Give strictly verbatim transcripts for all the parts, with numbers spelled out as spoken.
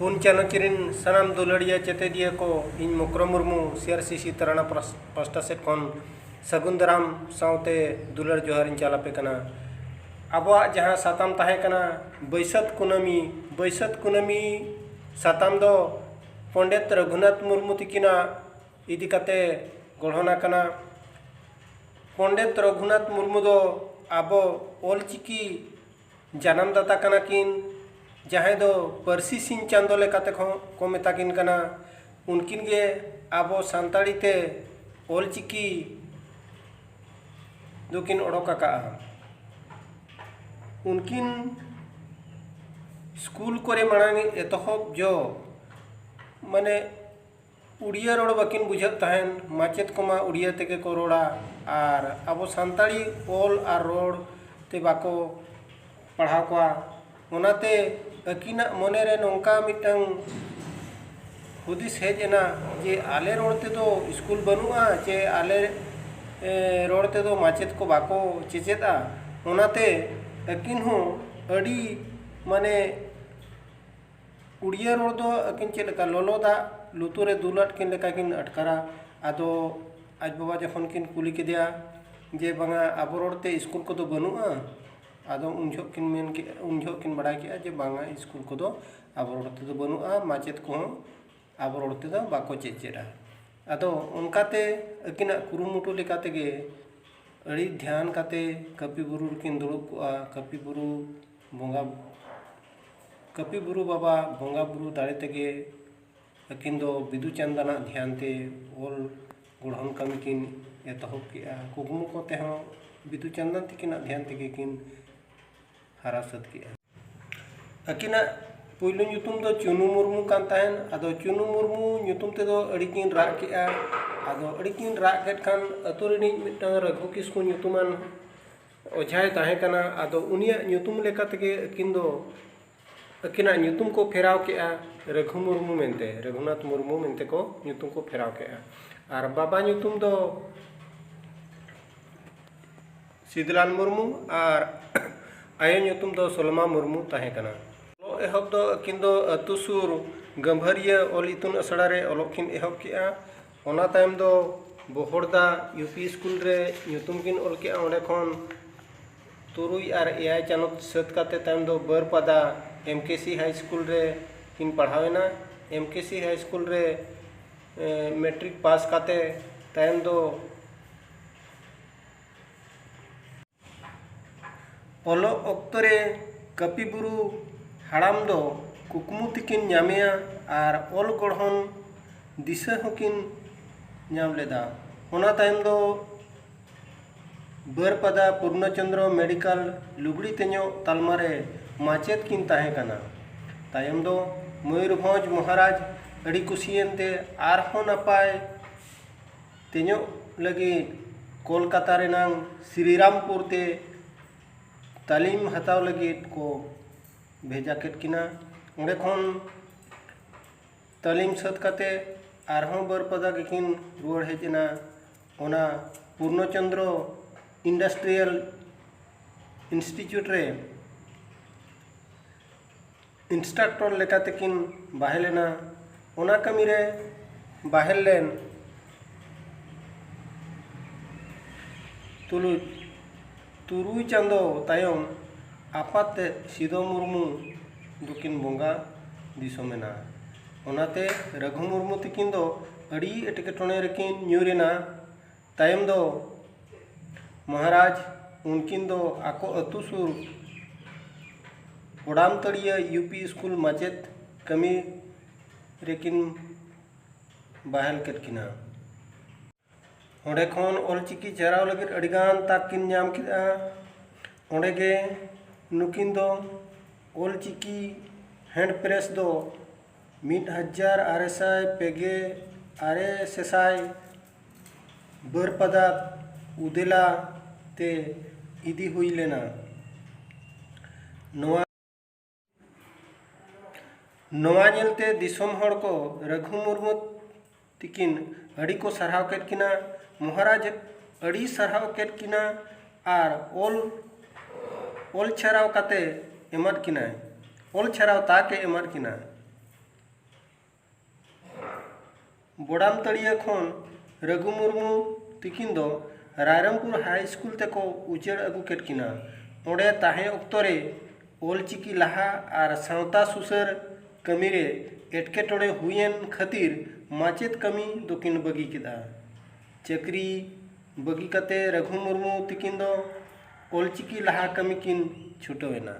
ᱯᱩᱱ ᱪᱟᱱᱟᱪ ᱨᱤᱱ ᱥᱟᱱᱟᱢ ᱫᱩᱞᱟᱹᱲᱤᱭᱟᱹ ᱪᱮᱛᱮᱫᱤᱭᱟᱹ ᱠᱚ, ᱤᱧ ᱢᱚᱠᱨᱚ ᱢᱩᱨᱢᱩ, ᱥᱤ ᱟᱨ ᱥᱤ ᱥᱤ ᱛᱟᱨᱟᱱᱟ ᱯᱟᱥ-, ᱯᱟᱥᱴᱟ ᱥᱮᱫ ᱠᱷᱚᱱ ᱥᱟᱹᱜᱩᱱ ᱫᱟᱨᱟᱢ ᱥᱟᱶᱛᱮ ᱫᱩᱞᱟᱹᱲ ᱡᱚᱦᱟᱨ ᱤᱧ ᱪᱟᱞ ᱟᱯᱮ ᱠᱟᱱᱟ᱾ ᱟᱵᱚᱣᱟᱜ ᱡᱟᱦᱟᱸ ᱥᱟᱛᱟᱢ ᱛᱟᱦᱮᱸ ᱠᱟᱱᱟ ᱵᱟᱹᱭᱥᱟᱹᱛ ᱠᱩᱱᱟᱹᱢᱤ, ᱵᱟᱹᱭᱥᱟᱹᱛ ᱠᱩᱱᱟᱹᱢᱤ ᱥᱟᱛᱟᱢ ᱫᱚ ᱯᱚᱱᱰᱤᱛ ᱨᱚᱜᱷᱩᱱᱟᱛᱷ ᱢᱩᱨᱢᱩ ᱛᱤᱠᱤᱱᱟᱜ ᱤᱫᱤ ᱠᱟᱛᱮ ᱜᱚᱲᱦᱚᱱ ᱟᱠᱟᱱᱟ᱾ ᱯᱚᱱᱰᱤᱛ ᱨᱚᱜᱷᱩᱱᱟᱛᱷ ᱢᱩᱨᱢᱩ ᱫᱚ ᱟᱵᱚ ᱚᱞᱪᱤᱠᱤ ᱡᱟᱱᱟᱢ ᱫᱟᱛᱟ ᱠᱟᱱᱟ ᱠᱤᱱ, ᱡᱟᱦᱟᱸᱭ ᱫᱚ ᱯᱟᱹᱨᱥᱤ ᱥᱤᱧ ᱪᱟᱸᱫᱚ ᱞᱮᱠᱟᱛᱮ ᱠᱚ, ᱠᱚ ᱢᱮᱛᱟ ᱠᱤᱱ ᱠᱟᱱᱟ᱾ ᱩᱱᱠᱤᱱ ᱜᱮ ᱟᱵᱚ ᱥᱟᱱᱛᱟᱲᱤ ᱛᱮ ᱚᱞᱪᱤᱠᱤ ᱫᱚᱠᱤᱱ ᱚᱰᱚᱠ ᱟᱠᱟᱫᱼᱟ᱾ ᱩᱱᱠᱤᱱ ᱥᱠᱩᱞ ᱠᱚᱨᱮ ᱢᱟᱲᱟᱝ ᱮᱛᱚᱦᱚᱵ ᱡᱚ, ᱢᱟᱱᱮ, ᱩᱲᱤᱭᱟᱹ ᱨᱚᱲ ᱵᱟᱹᱠᱤᱱ ᱵᱩᱡᱷᱟᱹᱜ ᱛᱟᱦᱮᱱ, ᱢᱟᱪᱮᱫ ᱠᱚᱢᱟ ᱩᱲᱤᱭᱟᱹ ᱛᱮᱜᱮ ᱠᱚ ᱨᱚᱲᱟ, ᱟᱨ ᱟᱵᱚ ᱥᱟᱱᱛᱟᱲᱤ ᱚᱞ ᱟᱨ ᱨᱚᱲ ᱛᱮ ᱵᱟᱠᱚ ᱯᱟᱲᱦᱟᱣ ᱠᱚᱣᱟ᱾ ᱚᱱᱟᱛᱮ ᱟᱹᱠᱤᱱᱟᱜ ᱢᱚᱱᱮ ᱨᱮ ᱱᱚᱝᱠᱟ ᱢᱤᱫᱴᱟᱝ ᱦᱩᱫᱤᱥ ᱦᱮᱡ ᱮᱱᱟ ᱡᱮ ᱟᱞᱮ ᱨᱚᱲ ᱛᱮᱫᱚ ᱥᱠᱩᱞ ᱵᱟᱹᱱᱩᱜᱼᱟ, ᱪᱮ ᱟᱞᱮ, ᱮ, ᱨᱚᱲ ᱛᱮᱫᱚ ᱢᱟᱪᱮᱫ ᱠᱚ ᱵᱟᱠᱚ ᱪᱮᱪᱮᱫᱼᱟ᱾ ᱚᱱᱟᱛᱮ ᱟᱹᱠᱤᱱ ᱦᱚᱸ ᱟᱹᱰᱤ, ᱢᱟᱱᱮ, ᱩᱲᱤᱭᱟᱹ ᱨᱚᱲ ᱫᱚ ᱟᱹᱠᱤᱱ ᱪᱮᱫ ᱞᱮᱠᱟ ᱞᱚᱞᱚ ᱫᱟᱜ ᱞᱩᱛᱩᱨ ᱨᱮ ᱫᱩᱞᱟᱫ ᱠᱤᱱ ᱞᱮᱠᱟ ᱠᱤᱱ ᱟᱴᱠᱟᱨᱟ᱾ ᱟᱫᱚ ᱟᱡ ᱵᱟᱵᱟ ᱡᱚᱠᱷᱚᱱ ᱠᱤᱱ ᱠᱩᱞᱤ ᱠᱮᱫᱮᱭᱟ ᱡᱮ, "ᱵᱟᱝᱟ, ᱟᱵᱚ ᱨᱚᱲ ᱛᱮ ᱥᱠᱩᱞ ᱠᱚᱫᱚ ᱵᱟᱹᱱᱩᱜᱼᱟ?" ᱟᱫᱚ ᱩᱱ ᱡᱚᱦᱚᱜ ᱠᱤᱱ ᱢᱮᱱ ᱠᱮᱫᱼᱟ, ᱩᱱ ᱡᱚᱦᱚᱜ ᱠᱤᱱ ᱵᱟᱲᱟᱭ ᱠᱮᱫᱼᱟ ᱡᱮ, "ᱵᱟᱝᱟ, ᱥᱠᱩᱞ ᱠᱚᱫᱚ ᱟᱵᱚ ᱨᱚᱲ ᱛᱮᱫᱚ ᱵᱟᱹᱱᱩᱜᱼᱟ, ᱢᱟᱪᱮᱫ ᱠᱚᱦᱚᱸ ᱟᱵᱚ ᱨᱚᱲ ᱛᱮᱫᱚ ᱵᱟᱠᱚ ᱪᱮᱫ ᱪᱮᱫᱟ᱾" ᱟᱫᱚ ᱚᱱᱠᱟᱛᱮ ᱟᱹᱠᱤᱱᱟᱜ ᱠᱩᱨᱩᱢᱩᱴᱩ ᱞᱮᱠᱟ ᱛᱮᱜᱮ ᱟᱹᱰᱤ ᱫᱷᱮᱭᱟᱱ ᱠᱟᱛᱮ ᱠᱟᱹᱯᱤ ᱵᱩᱨᱩ ᱨᱮᱠᱤᱱ ᱫᱩᱲᱩᱵ ᱠᱚᱜᱼᱟ᱾ ᱠᱟᱹᱯᱤ ᱵᱩᱨᱩ ᱵᱚᱸᱜᱟ, ᱠᱟᱹᱯᱤ ᱵᱩᱨᱩ ᱵᱟᱵᱟ ᱵᱚᱸᱜᱟ ᱵᱩᱨᱩ ᱫᱟᱲᱮ ᱛᱮᱜᱮ ᱟᱹᱠᱤᱱ ᱫᱚ ᱵᱤᱫᱩ ᱪᱟᱸᱫᱟᱱᱟᱜ ᱫᱷᱮᱭᱟᱱ ᱛᱮ ᱚᱞ ᱜᱚᱲᱦᱚᱱ ᱠᱟᱹᱢᱤ ᱠᱤᱱ ᱮᱛᱚᱦᱚᱵ ᱠᱮᱜᱼᱟ᱾ ᱠᱩᱠᱢᱩ ᱠᱚᱛᱮ ᱦᱚᱸ ᱵᱤᱫᱩ ᱪᱟᱸᱫᱟᱱ ᱛᱤᱠᱤᱱᱟᱜ ᱫᱷᱮᱭᱟᱱ ᱛᱮᱜᱮ ᱠᱤᱱ ᱦᱟᱨᱟ ᱥᱟᱹᱛ ᱠᱮᱜᱼᱟ᱾ ᱟᱹᱠᱤᱱᱟᱜ ᱯᱩᱭᱞᱩ ᱧᱩᱛᱩᱢ ᱫᱚ ᱪᱩᱱᱩ ᱢᱩᱨᱢᱩ ᱠᱟᱱ ᱛᱟᱦᱮᱸᱱ᱾ ᱟᱫᱚ ᱪᱩᱱᱩ ᱢᱩᱨᱢᱩ ᱧᱩᱛᱩᱢ ᱛᱮᱫᱚ ᱟᱹᱰᱤ ᱠᱤᱱ ᱨᱟᱜ ᱠᱮᱜᱼᱟ᱾ ᱟᱫᱚ ᱟᱹᱰᱤ ᱠᱤᱱ ᱨᱟᱜ ᱠᱮᱫ ᱠᱷᱟᱱ ᱟᱹᱛᱩ ᱨᱤᱱᱤᱡ ᱢᱤᱫᱴᱟᱝ ᱨᱟᱹᱜᱷᱩ ᱠᱤᱥᱠᱩ ᱧᱩᱛᱩᱢᱟᱱ ᱚᱡᱷᱟᱭ ᱛᱟᱦᱮᱸ ᱠᱟᱱᱟ᱾ ᱟᱫᱚ ᱩᱱᱤᱭᱟᱜ ᱧᱩᱛᱩᱢ ᱞᱮᱠᱟ ᱛᱮᱜᱮ ᱟᱹᱠᱤᱱ ᱫᱚ ᱟᱹᱠᱤᱱᱟᱜ ᱧᱩᱛᱩᱢ ᱠᱚ ᱯᱷᱮᱨᱟᱣ ᱠᱮᱜᱼᱟ, ᱨᱟᱹᱜᱷᱩ ᱢᱩᱨᱢᱩ ᱢᱮᱱᱛᱮ, ᱨᱟᱹᱜᱷᱩᱱᱟᱛᱷ ᱢᱩᱨᱢᱩ ᱢᱮᱱᱛᱮ ᱠᱚ ᱧᱩᱛᱩᱢ ᱠᱚ ᱯᱷᱮᱨᱟᱣ ᱠᱮᱜᱼᱟ᱾ ᱟᱨ ᱵᱟᱵᱟ ᱧᱩᱛᱩᱢ ᱫᱚ ᱥᱤᱫᱽᱞᱟᱞ ᱢᱩᱨᱢᱩ ᱟᱨ ᱟᱭᱳ ᱧᱩᱛᱩᱢ ᱫᱚ ᱥᱚᱞᱢᱟ ᱢᱩᱨᱢᱩ ᱛᱟᱦᱮᱸ ᱠᱟᱱᱟ᱾ ᱚᱞᱚᱜ ᱮᱦᱚᱵ ᱫᱚ ᱟᱹᱠᱤᱱ ᱫᱚ ᱟᱹᱛᱩ ᱥᱩᱨ ᱜᱟᱹᱢᱵᱷᱟᱹᱨᱤᱭᱟᱹ ᱚᱞ ᱤᱛᱩᱱ ᱟᱥᱲᱟ ᱨᱮ ᱚᱞᱚᱜ ᱠᱤᱱ ᱮᱦᱚᱵ ᱠᱮᱜᱼᱟ᱾ ᱚᱱᱟ ᱛᱟᱭᱚᱢ ᱫᱚ ᱵᱚᱦᱚᱲᱫᱟ ᱭᱩ ᱯᱤ ᱥᱠᱩᱞ ᱨᱮ ᱧᱩᱛᱩᱢ ᱠᱤᱱ ᱚᱞ ᱠᱮᱜᱼᱟ᱾ ᱚᱸᱰᱮ ᱠᱷᱚᱱ ᱛᱩᱨᱩᱭ ᱟᱨ ᱮᱭᱟᱭ ᱪᱟᱱᱟᱪ ᱥᱟᱹᱛ ᱠᱟᱛᱮ ᱛᱟᱭᱚᱢ ᱫᱚ ᱵᱟᱹᱨᱯᱟᱫᱟ ᱮᱢ ᱠᱮ ᱥᱤ ᱦᱟᱭ ᱥᱠᱩᱞ ᱨᱮ ᱠᱤᱱ ᱯᱟᱲᱦᱟᱣ ᱮᱱᱟ᱾ ᱮᱢ ᱠᱮ ᱥᱤ ᱦᱟᱭ ᱥᱠᱩᱞ ᱨᱮ ᱢᱮᱴᱨᱤᱠ ᱯᱟᱥ ᱠᱟᱛᱮ ᱛᱟᱭᱚᱢ ᱫᱚ ᱚᱞᱚᱜ ᱚᱠᱛᱚ ᱨᱮ ᱠᱟᱹᱯᱤ ᱵᱩᱨᱩ ᱦᱟᱲᱟᱢ ᱫᱚ ᱠᱩᱠᱢᱩ ᱛᱮᱠᱤᱱ ᱧᱟᱢᱮᱭᱟ ᱟᱨ ᱚᱞ ᱜᱚᱲᱦᱚᱱ ᱫᱤᱥᱟᱹ ᱦᱚᱸᱠᱤᱱ ᱧᱟᱢ ᱞᱮᱫᱟ᱾ ᱚᱱᱟ ᱛᱟᱭᱚᱢ ᱫᱚ ᱵᱟᱹᱨᱯᱟᱫᱟ ᱯᱩᱨᱱᱚᱪᱚᱱᱫᱨᱚ ᱢᱮᱰᱤᱠᱟᱞ ᱞᱩᱜᱽᱲᱤ ᱛᱮᱧᱚᱜ ᱛᱟᱞᱢᱟ ᱨᱮ ᱢᱟᱪᱮᱫ ᱠᱤᱱ ᱛᱟᱦᱮᱸ ᱠᱟᱱᱟ᱾ ᱛᱟᱭᱚᱢ ᱫᱚ ᱢᱚᱭᱩᱨᱵᱷᱚᱸᱡᱽ ᱢᱚᱦᱟᱨᱟᱡᱽ ᱟᱹᱰᱤ ᱠᱩᱥᱤᱭᱮᱱ ᱛᱮ ᱟᱨᱦᱚᱸ ᱱᱟᱯᱟᱭ ᱛᱮᱧᱚᱜ ᱞᱟᱹᱜᱤᱫ ᱠᱳᱞᱠᱟᱛᱟ ᱨᱮᱱᱟᱝ ᱥᱨᱤᱨᱟᱢᱯᱩᱨ ᱛᱮ ᱛᱟᱹᱞᱤᱢ ᱦᱟᱛᱟᱣ ᱞᱟᱹᱜᱤᱫ ᱠᱚ ᱵᱷᱮᱡᱟ ᱠᱮᱫ ᱠᱤᱱᱟ᱾ ᱚᱸᱰᱮ ᱠᱷᱚᱱ ᱛᱟᱹᱞᱤᱢ ᱥᱟᱹᱛ ᱠᱟᱛᱮ ᱟᱨᱦᱚᱸ ᱵᱟᱹᱨᱯᱟᱫᱟ ᱜᱮᱠᱤᱱ ᱨᱩᱣᱟᱹᱲ ᱦᱮᱡ ᱮᱱᱟ᱾ ᱚᱱᱟ ᱯᱩᱨᱱᱚᱪᱚᱱᱫᱨᱚ ᱤᱱᱰᱟᱥᱴᱨᱤᱭᱟᱞ ᱤᱱᱥᱴᱤᱴᱤᱭᱩᱴ ᱨᱮ ᱤᱱᱥᱴᱨᱟᱠᱴᱚᱨ ᱞᱮᱠᱟᱛᱮᱠᱤᱱ ᱵᱟᱦᱮᱞ ᱮᱱᱟ᱾ ᱚᱱᱟ ᱠᱟᱹᱢᱤᱨᱮ ᱵᱟᱦᱮᱞ ᱞᱮᱱ ᱛᱩᱞᱩᱡ ᱛᱩᱨᱩᱭ ᱪᱟᱸᱫᱚ ᱛᱟᱭᱚᱢ ᱟᱯᱟᱛ ᱛᱮᱫ ᱥᱤᱫᱚ ᱢᱩᱨᱢᱩ ᱫᱚᱠᱤᱱ ᱵᱚᱸᱜᱟ ᱫᱤᱥᱚᱢ ᱮᱱᱟ᱾ ᱚᱱᱟᱛᱮ ᱨᱟᱹᱜᱷᱩ ᱢᱩᱨᱢᱩ ᱛᱤᱠᱤᱱ ᱫᱚ ᱟᱹᱰᱤ ᱮᱴᱠᱮᱴᱚᱬᱮ ᱨᱮᱠᱤᱱ ᱧᱩᱨ ᱮᱱᱟ᱾ ᱛᱟᱭᱚᱢ ᱫᱚ ᱢᱚᱦᱟᱨᱟᱡᱽ ᱩᱱᱠᱤᱱ ᱫᱚ ᱟᱠᱚ ᱟᱹᱛᱩ ᱥᱩᱨ ᱠᱚᱰᱟᱢᱛᱟᱹᱲᱤᱭᱟᱹ ᱭᱩ ᱯᱤ ᱥᱠᱩᱞ ᱢᱟᱪᱮᱫ ᱠᱟᱹᱢᱤ ᱨᱮᱠᱤᱱ ᱵᱟᱦᱮᱞ ᱠᱮᱫ ᱠᱤᱱᱟ᱾ ᱚᱸᱰᱮ ᱠᱷᱚᱱ ᱚᱞᱪᱤᱠᱤ ᱪᱟᱨᱟᱣ ᱞᱟᱹᱜᱤᱫ ᱟᱹᱰᱤᱜᱟᱱ ᱛᱟᱠ ᱠᱤᱱ ᱧᱟᱢ ᱠᱮᱫᱼᱟ᱾ ᱚᱸᱰᱮ ᱜᱮ ᱱᱩᱠᱤᱱ ᱫᱚ ᱚᱞᱪᱤᱠᱤ ᱦᱮᱱᱰ ᱯᱨᱮᱥ ᱫᱚ ᱢᱤᱫ ᱦᱟᱡᱟᱨ ᱟᱨᱮ ᱥᱟᱭ ᱯᱮ ᱜᱮ ᱟᱨᱮ ᱥᱮᱥᱟᱭ ᱵᱟᱹᱨᱯᱟᱫᱟ ᱩᱫᱮᱞᱟ ᱛᱮ ᱤᱫᱤ ᱦᱩᱭ ᱞᱮᱱᱟ᱾ ᱱᱚᱣᱟ ᱱᱚᱣᱟ ᱧᱮᱞᱛᱮ ᱫᱤᱥᱚᱢ ᱦᱚᱲ ᱠᱚ ᱨᱟᱹᱜᱷᱩ ᱢᱩᱨᱢᱩ ᱛᱤᱠᱤᱱ ᱟᱹᱰᱤ ᱠᱚ ᱥᱟᱨᱦᱟᱣ ᱠᱮᱫ ᱠᱤᱱᱟ᱾ ᱢᱚᱦᱟᱨᱟᱡᱽ ᱟᱹᱰᱤ ᱥᱟᱨᱦᱟᱣ ᱠᱮᱫ ᱠᱤᱱᱟ ᱟᱨ ᱚᱞ ᱚᱞ ᱪᱷᱟᱨᱟᱣ ᱠᱟᱛᱮ ᱮᱢᱟᱫ ᱠᱤᱱᱟᱭ᱾ ᱚᱞ ᱪᱷᱟᱨᱟᱣ ᱛᱟᱠ ᱮ ᱮᱢᱟᱫ ᱠᱤᱱᱟ᱾ ᱵᱚᱰᱟᱢ ᱛᱟᱹᱲᱤᱭᱟᱹ ᱠᱷᱚᱱ ᱨᱟᱹᱜᱷᱩ ᱢᱩᱨᱢᱩ ᱛᱤᱠᱤᱱ ᱫᱚ ᱨᱟᱭᱨᱚᱝᱯᱩᱨ ᱦᱟᱭ ᱥᱠᱩᱞ ᱛᱮᱠᱚ ᱩᱪᱟᱹᱲ ᱟᱹᱜᱩ ᱠᱮᱫ ᱠᱤᱱᱟ᱾ ᱚᱸᱰᱮ ᱛᱟᱦᱮᱸ ᱚᱠᱛᱚ ᱨᱮ ᱚᱞᱪᱤᱠᱤ ᱞᱟᱦᱟ ᱟᱨ ᱥᱟᱶᱛᱟ ᱥᱩᱥᱟᱹᱨ ᱠᱟᱹᱢᱤ ᱨᱮ ᱮᱴᱠᱮᱴᱚᱬᱮ ᱦᱩᱭᱮᱱ ᱠᱷᱟᱹᱛᱤᱨ ᱢᱟᱪᱮᱫ ᱠᱟᱹᱢᱤ ᱫᱚᱠᱤᱱ ᱵᱟᱹᱜᱤ ᱠᱮᱫᱟ᱾ ᱪᱟᱹᱠᱨᱤ ᱵᱟᱹᱜᱤ ᱠᱟᱛᱮ ᱨᱟᱹᱜᱷᱩ ᱢᱩᱨᱢᱩ ᱛᱤᱠᱤᱱ ᱫᱚ ᱚᱞᱪᱤᱠᱤ ᱞᱟᱦᱟ ᱠᱟᱹᱢᱤ ᱠᱤᱱ ᱪᱷᱩᱴᱟᱹᱣ ᱮᱱᱟ᱾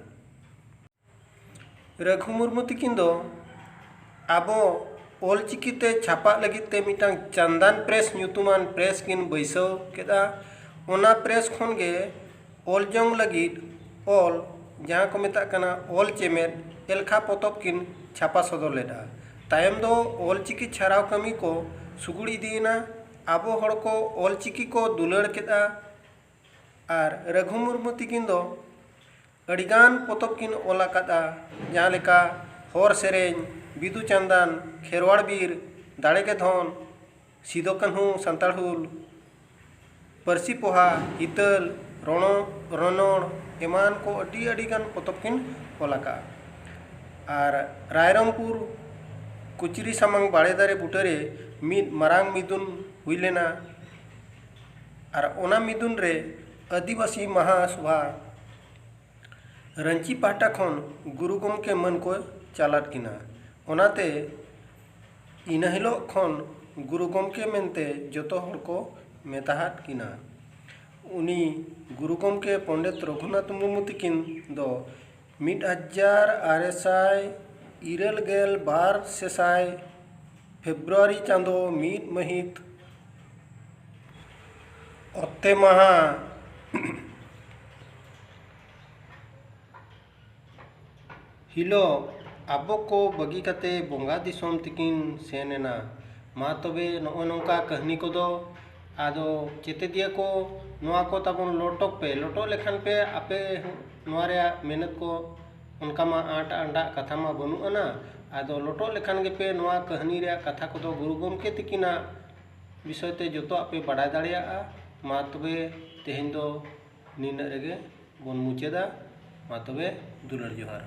ᱨᱟᱹᱜᱷᱩ ᱢᱩᱨᱢᱩ ᱛᱤᱠᱤᱱ ᱫᱚ ᱟᱵᱚ ᱚᱞᱪᱤᱠᱤ ᱛᱮ ᱪᱷᱟᱯᱟᱜ ᱞᱟᱹᱜᱤᱫ ᱛᱮ ᱢᱤᱫᱴᱟᱝ ᱪᱟᱱᱫᱟᱱ ᱯᱨᱮᱥ ᱧᱩᱛᱩᱢᱟᱱ ᱯᱨᱮᱥ ᱠᱤᱱ ᱵᱟᱹᱭᱥᱟᱹᱣ ᱠᱮᱫᱟ᱾ ᱚᱱᱟ ᱯᱨᱮᱥ ᱠᱷᱚᱱ ᱜᱮ ᱚᱞ ᱡᱚᱝ ᱞᱟᱹᱜᱤᱫ ᱚᱞ, ᱡᱟᱦᱟᱸ ᱠᱚ ᱢᱮᱛᱟᱜ ᱠᱟᱱᱟ ᱚᱞ ᱪᱮᱢᱮᱫ, ᱮᱞᱠᱷᱟ ᱯᱚᱛᱚᱵ ᱠᱤᱱ ᱪᱷᱟᱯᱟ ᱥᱚᱫᱚᱨ ᱞᱮᱫᱟ᱾ ᱛᱟᱭᱚᱢ ᱫᱚ ᱚᱞᱪᱤᱠᱤ ᱪᱷᱟᱨᱟᱣ ᱠᱟᱹᱢᱤ ᱠᱚ ᱥᱩᱜᱩᱲ ᱤᱫᱤᱭᱮᱱᱟ᱾ ᱟᱵᱚ ᱦᱚᱲ ᱠᱚ ᱚᱞᱪᱤᱠᱤ ᱠᱚ ᱫᱩᱞᱟᱹᱲ ᱠᱮᱫᱟ᱾ ᱟᱨ ᱨᱟᱹᱜᱷᱩ ᱢᱩᱨᱢᱩ ᱛᱤᱠᱤᱱ ᱫᱚ ᱟᱹᱰᱤᱜᱟᱱ ᱯᱚᱛᱚᱵ ᱠᱤᱱ ᱚᱞ ᱟᱠᱟᱫᱼᱟ, ᱡᱟᱦᱟᱸ ᱞᱮᱠᱟ ᱦᱚᱨ ᱥᱮᱨᱮᱧ, ᱵᱤᱫᱩ ᱪᱟᱸᱫᱟᱱ, ᱠᱷᱮᱨᱣᱟᱲ ᱵᱤᱨ, ᱫᱟᱲᱮ ᱜᱮ ᱫᱷᱚᱱ, ᱥᱤᱫᱚ ᱠᱟᱹᱱᱦᱩ ᱥᱟᱱᱛᱟᱲ ᱦᱩᱞ, ᱯᱟᱹᱨᱥᱤ ᱯᱚᱦᱟ, ᱦᱤᱛᱟᱹᱞ, ᱨᱚᱱᱚ-, ᱨᱚᱱᱚᱲ ᱮᱢᱟᱱ ᱠᱚ ᱟᱹᱰᱤ ᱟᱹᱰᱤ ᱜᱟᱱ ᱯᱚᱛᱚᱵ ᱠᱤᱱ ᱚᱞ ᱟᱠᱟᱫᱼᱟ᱾ ᱟᱨ ᱨᱟᱭᱨᱚᱝᱯᱩᱨ ᱠᱩᱪᱨᱤ ᱥᱟᱢᱟᱝ ᱵᱟᱲᱮ ᱫᱟᱨᱮ ᱵᱩᱴᱟᱹᱨᱮ ᱢᱤᱫ ᱢᱟᱨᱟᱝ ᱢᱤᱫᱩᱱ ᱦᱩᱭ ᱞᱮᱱᱟ᱾ ᱟᱨ ᱚᱱᱟ ᱢᱤᱫᱩᱱ ᱨᱮ ᱟᱹᱫᱤᱵᱟᱹᱥᱤ ᱢᱟᱦᱟ ᱥᱚᱵᱷᱟ ᱨᱟᱺᱪᱤ ᱯᱟᱦᱴᱟ ᱠᱷᱚᱱ ᱜᱩᱨᱩ ᱜᱚᱢᱠᱮ ᱢᱟᱹᱱ ᱠᱚ ᱪᱟᱞᱟᱫ ᱠᱤᱱᱟ᱾ ᱚᱱᱟᱛᱮ ᱤᱱᱟᱹ ᱦᱤᱞᱳᱜ ᱠᱷᱚᱱ ᱜᱩᱨᱩ ᱜᱚᱢᱠᱮ ᱢᱮᱱᱛᱮ ᱡᱚᱛᱚ ᱦᱚᱲ ᱠᱚ ᱢᱮᱛᱟᱦᱟᱫ ᱠᱤᱱᱟ᱾ ᱩᱱᱤ ᱜᱩᱨᱩ ᱜᱚᱢᱠᱮ ᱯᱚᱱᱰᱤᱛ ᱨᱚᱜᱷᱩᱱᱟᱛᱷ ᱢᱩᱨᱢᱩ ᱛᱤᱠᱤᱱ ᱫᱚ ᱢᱤᱫ ᱦᱟᱡᱟᱨ ᱟᱨᱮ ᱥᱟᱭ ᱤᱨᱟᱹᱞ ᱜᱮᱞ ᱵᱟᱨ ᱥᱮᱥᱟᱭ ᱯᱷᱮᱵᱽᱨᱩᱣᱟᱨᱤ ᱪᱟᱸᱫᱚ ᱢᱤᱫ ᱢᱟᱹᱦᱤᱛ ᱚᱛᱮ ᱢᱟᱦᱟ ᱦᱤᱞᱳᱜ ᱟᱵᱚ ᱠᱚ ᱵᱟᱹᱜᱤ ᱠᱟᱛᱮ ᱵᱚᱸᱜᱟ ᱫᱤᱥᱚᱢ ᱛᱮᱠᱤᱱ ᱥᱮᱱ ᱮᱱᱟ᱾ ᱢᱟ ᱛᱚᱵᱮ ᱱᱚᱜᱼᱚ ᱱᱚᱝᱠᱟ ᱠᱟᱹᱦᱱᱤ ᱠᱚᱫᱚ ᱟᱫᱚ ᱪᱮᱛᱮᱫᱤᱭᱟᱹ ᱠᱚ ᱱᱚᱣᱟ ᱠᱚ ᱛᱟᱵᱚᱱ ᱞᱚᱴᱚᱜ ᱯᱮ᱾ ᱞᱚᱴᱚᱜ ᱞᱮᱠᱷᱟᱱ ᱯᱮ ᱟᱯᱮ ᱱᱚᱣᱟ ᱨᱮᱭᱟᱜ ᱢᱮᱱᱮᱫ ᱠᱚ ᱚᱱᱠᱟ ᱢᱟ ᱟᱸᱴ ᱟᱸᱰᱟᱜ ᱠᱟᱛᱷᱟ ᱢᱟ ᱵᱟᱹᱱᱩᱜ ᱟᱱᱟ᱾ ᱟᱫᱚ ᱞᱚᱴᱚᱜ ᱞᱮᱠᱷᱟᱱ ᱜᱮᱯᱮ ᱱᱚᱣᱟ ᱠᱟᱹᱦᱱᱤ ᱨᱮᱭᱟᱜ ᱠᱟᱛᱷᱟ ᱠᱚᱫᱚ ᱜᱩᱨᱩ ᱜᱚᱢᱠᱮ ᱛᱤᱠᱤᱱᱟᱜ ᱵᱤᱥᱚᱭ ᱛᱮ ᱡᱚᱛᱚᱣᱟᱜ ᱯᱮ ᱵᱟᱰᱟᱭ ᱫᱟᱲᱮᱭᱟᱜᱼᱟ᱾ ᱢᱟ ᱛᱚᱵᱮ ᱛᱮᱦᱮᱧ ᱫᱚ ᱱᱤᱱᱟᱹᱜ ᱨᱮᱜᱮ ᱵᱚᱱ ᱢᱩᱪᱟᱹᱫᱟ᱾ ᱢᱟ ᱛᱚᱵᱮ ᱫᱩᱞᱟᱹᱲ ᱡᱚᱦᱟᱨ᱾